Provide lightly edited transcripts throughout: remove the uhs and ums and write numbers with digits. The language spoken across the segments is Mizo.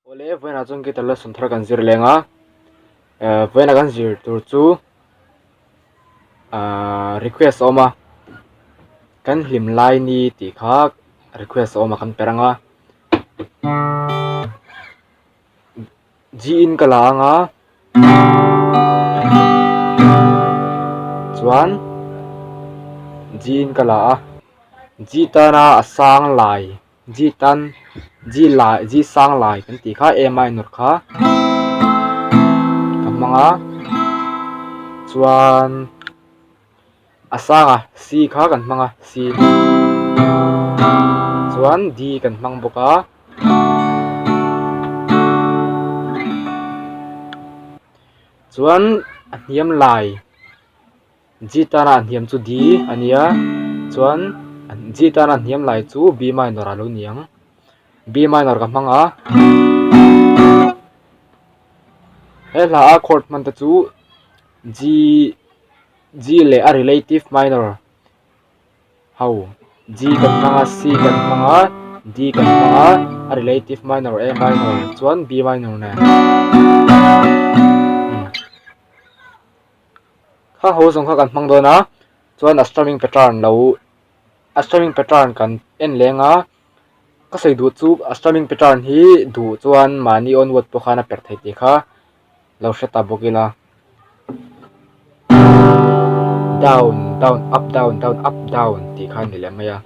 Awle vawiinah chuan guitar lesson thar kan zir leng a eh vawiinah kan zir tur chu ahh request a awm a kan hlim lai ni tih kha request a awm a kan per ang a. G in ka la ang a chuan G in ka la a G tana a sang lai G tan G lai G sang lai kan tih kha A minor kha ka hmang a chuan a sang a C kha kan hmang a C chuan D kan hmang bawk a chuan a hniam lai G tana a hniam chu D a nia chuan G tana a hniam lai chu B minor a lo ni ang B minor ka hmang a he hla a chord hman te chu G. G leh a relative minor ho G kan hmang a C kan hmang a D kan hmang a a relative minor A minor chuan B minor nen kha ho zawng kha kan hmang dawn a chuan a strumming pattern lo a strumming pattern kan en leng a ka sawi duh chu a strumming pattern hi duh chuan mahni onward pawh khan a perh thei tih kha. Lo hre ta bawk ila down down up down down up down tih kha a ni leh mai a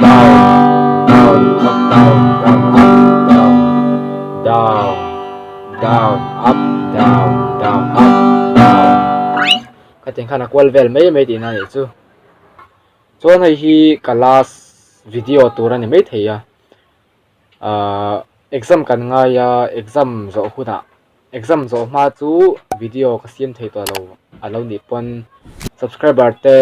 down down up down down up down down down up down down up down khatiang khan a kual vel mai mai tihna a nih chu chuan hei hi ka last video tur a ni maithei a ahh exam kan ngai a exam zawh hunah. Exam zawh hma chu video ka siam thei tawh lo a lo nih pawn subscriber te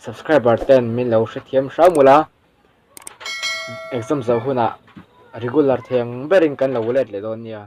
subscriber ten min lo hrethiam hram ula exam zawh hunah regular thei ang berin kan lo let leh dawn nia.